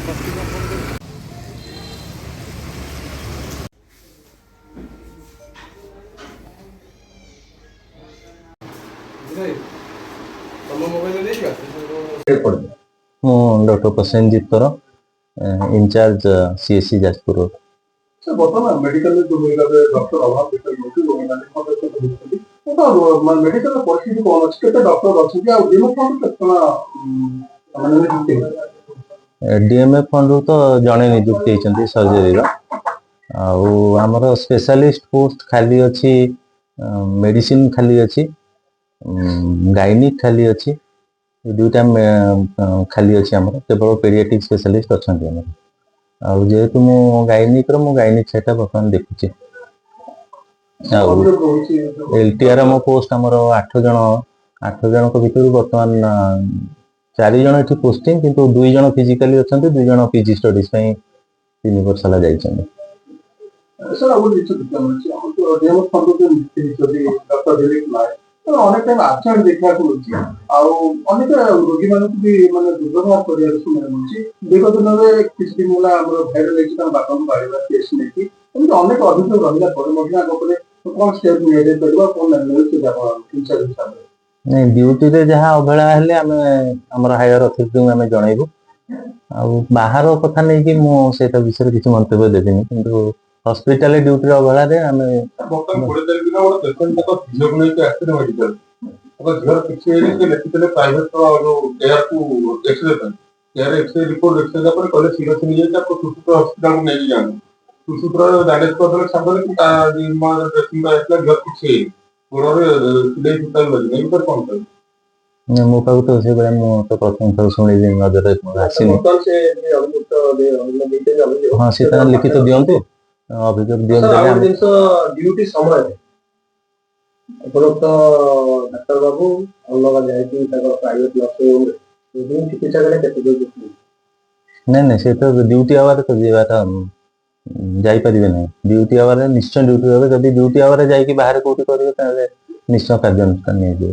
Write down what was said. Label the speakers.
Speaker 1: ତମ ମୋବାଇଲରେ ନେଇଯିବା।
Speaker 2: ମୁଁ doctor Prasenjit Kar, in charge CHC Jajpur road.
Speaker 3: Sir, ବର୍ତ୍ତମାନ ମେଡିକାଲରେ ଯୋଉ ଭାବେ ଡକ୍ଟର ଅଭାବ ଦେଖିବାକୁ ମିଳୁଛି, ରୋଗୀମାନେ ସନ୍ତୁଷ୍ଟ ହେଉଛନ୍ତି, ତ ମେଡିକାଲର ପରିସ୍ଥିତି କଣ ଅଛି? କେତେ ଡକ୍ଟର ଅଛନ୍ତି ଆଉ ଡିଏମଏଫ ଫଣ୍ଡ କେତେ ଜଣ ମାନେ ନିଯୁକ୍ତି ହେଇଛନ୍ତି?
Speaker 2: ଡିଏମଏଫ ଫଣ୍ଡରୁ ତ ଜଣେ ନିଯୁକ୍ତି ହେଇଛନ୍ତି ସର୍ଜରୀର। ଆଉ ଆମର ସ୍ପେଶାଲିଷ୍ଟ ପୋଷ୍ଟ ଖାଲି ଅଛି, ମେଡିସିନ ଖାଲି ଅଛି, ଗାଇନିକ୍ ଖାଲି ଅଛି, ଏ ଦୁଇଟା ଖାଲି ଅଛି ଆମର। କେବଳ ପେଡିଆଟ୍ରିକ୍ ସ୍ପେଶାଲିଷ୍ଟ ଅଛନ୍ତି ଆମର। ଆଉ ଯେହେତୁ ମୁଁ ଗାଇନିକ୍ର, ମୁଁ ଗାଇନିକ୍ ସେଟା ବର୍ତ୍ତମାନ ଦେଖୁଛି। ଆଉ
Speaker 3: ଅଭିଯୋଗ ରହୁଛି
Speaker 2: ଏଲଟିଆର ଆମ ପୋଷ୍ଟ ଆମର 8 ଜଣ। 8 ଜଣଙ୍କ ଭିତରୁ ବର୍ତ୍ତମାନ 4 ଜଣ ଏଠି ପୋଷ୍ଟିଂ, କିନ୍ତୁ 2 ଜଣ ଫିଜିକାଲି ଅଛନ୍ତି, 2 ଜଣ ପିଜି ଷ୍ଟଡିଜ ପାଇଁ 3 ବର୍ଷ ହେଲା ଯାଇଛନ୍ତି।
Speaker 3: ସାର୍, ଆଉ ଗୋଟେ ଜିନିଷ ଦେଖିବାକୁ ମିଳୁଛି, ଆମର ଯୋଉ ଡିଏମଏଫ ଫଣ୍ଡ ଯୋଉ ନିଯୁକ୍ତି ହେଇଛନ୍ତି ଡକ୍ଟର ଦିଲୀପ ନାୟକ, ତ ଅନେକ ଟାଇମ ଆବସେଣ୍ଟ ଦେଖିବାକୁ ମିଳୁଛି ଆଉ ଅନେକ ରୋଗୀମାନଙ୍କୁ ବି ମାନେ ଦୁର୍ବ୍ୟବହାର କରିବାର ଶୁଣିବାକୁ ମିଳୁଛି। ବିଗତ ଦିନରେ କିଛି ଦିନ ହେଲା ଆମର ଭାଇରାଲ ହେଇଛି ତାଙ୍କ ବାପାଙ୍କୁ ବାଡ଼େଇବା କେସ୍ ନେଇକି। ଏମିତି ଅନେକ ଅଭିଯୋଗ ରହିଲା ପରେ ମଧ୍ୟ ଆଗ ଉପରେ କଣ ଷ୍ଟେପ ନିଆଯାଇପାରିବ, କଣ ମିଳୁଛି ଆପଣ ଇନଚାର୍ଜ ହିସାବରେ?
Speaker 2: ନାଇଁ, ଡ୍ୟୁଟିରେ ଯାହା ଅବହେଳା ହେଲେ ଆମେ ଆମର ହାୟର ଅଥରିଟିଙ୍କୁ ଆମେ ଜଣେଇବୁ। ଆଉ ବାହାର କଥା ନେଇକି ମୁଁ ସେଇଟା ବିଷୟରେ କିଛି ମନ୍ତବ୍ୟ ଦେବିନି, କିନ୍ତୁ ହସ୍ପିଟାଲରେ ଡ୍ୟୁଟିର ଅବହେଳାରେ ଆମେ
Speaker 4: ବର୍ତ୍ତମାନ 20 ତାରିଖ ଦିନ ଗୋଟେ ପେସେଣ୍ଟ ତାଙ୍କ ଝିଅକୁ ନେଇକି ଆସିଥିଲେ ମେଡିକାଲ। ତାଙ୍କ ଝିଅର କିଛି ହେଇନି। ସେ ଲେଖିଥିଲେ ପ୍ରାଇଭେଟ ଯୋଉ କେୟାରକୁ ଏକ୍ସରେ ପାଇଁ। କେୟାର ଏକ୍ସରେ ରିପୋର୍ଟ ଦେଖି ସାରିଲା ପରେ କହିଲେ ସିରିୟସ ହେଇଯାଇଛି, ତାକୁ ସୁସୂତ୍ର ହସ୍ପିଟାଲକୁ ନେଇକି ଯାଆନ୍ତୁ। ସୁସୂତ୍ର ବ୍ୟାଣ୍ଡେଜ କରିଦେଲେ, ଛାଡ଼ିଦେଲେ, କିନ୍ତୁ ତା 2 ମାସ ଡ୍ରେସିଂ ଆସିଲା, ଝିଅର କିଛି ହେଇନି, ଗୋଡରେ ସିଲେଇ ସୂତା ବି ବାଜିନି। ଏ ବିଷୟରେ କଣ କହିବେ?
Speaker 2: ନାଇଁ, ମୋ ପାଖକୁ ତ ସେଇଭଳିଆ ମୁଁ ତ ପ୍ରଥମ ଥର ଶୁଣିଲି, ନଜରରେ ମୋର ଆସିନି।
Speaker 3: ବର୍ତ୍ତମାନ ସେ ଯେ ଅଭିଯୁକ୍ତ ଦେଇଛନ୍ତି ଅଭିଯୋଗ
Speaker 2: ହଁ, ସେ ତାଙ୍କ ଲିଖିତ ଦିଅନ୍ତୁ, ଅଭିଯୋଗ ଦିଅନ୍ତୁ।
Speaker 3: ସାର୍, ଆଉ
Speaker 2: ଦେଲେ
Speaker 3: ଗୋଟେ ଜିନିଷ, ଡ୍ୟୁଟି ସମୟରେ ଉପରୋକ୍ତ ଡାକ୍ତର ବାବୁ ଅଲଗା ଯାଇକି ତାଙ୍କର ପ୍ରାଇଭେଟ ନର୍ସିଂ ହୋମରେ ରୋଗୀଙ୍କୁ ଚିକିତ୍ସା କଲେ କେତେ ଦୂର ଯୁକ୍ତି?
Speaker 2: ନାଇଁ, ସେ ତ ଡ୍ୟୁଟି ଆୱାରରେ ତ ଯିବାଟା ଯାଇପାରିବେ ନାହିଁ। ଡ୍ୟୁଟି ଆୱାରରେ ନିଶ୍ଚୟ ଡ୍ୟୁଟି ରହିବେ। ଯଦି ଡ୍ୟୁଟି ଆୱାରରେ ଯାଇକି ବାହାରେ କୋଉଠି କରିବେ, ତାହେଲେ ନିଶ୍ଚୟ କାର୍ଯ୍ୟାନୁଷ୍ଠାନ ନିଆଯିବ।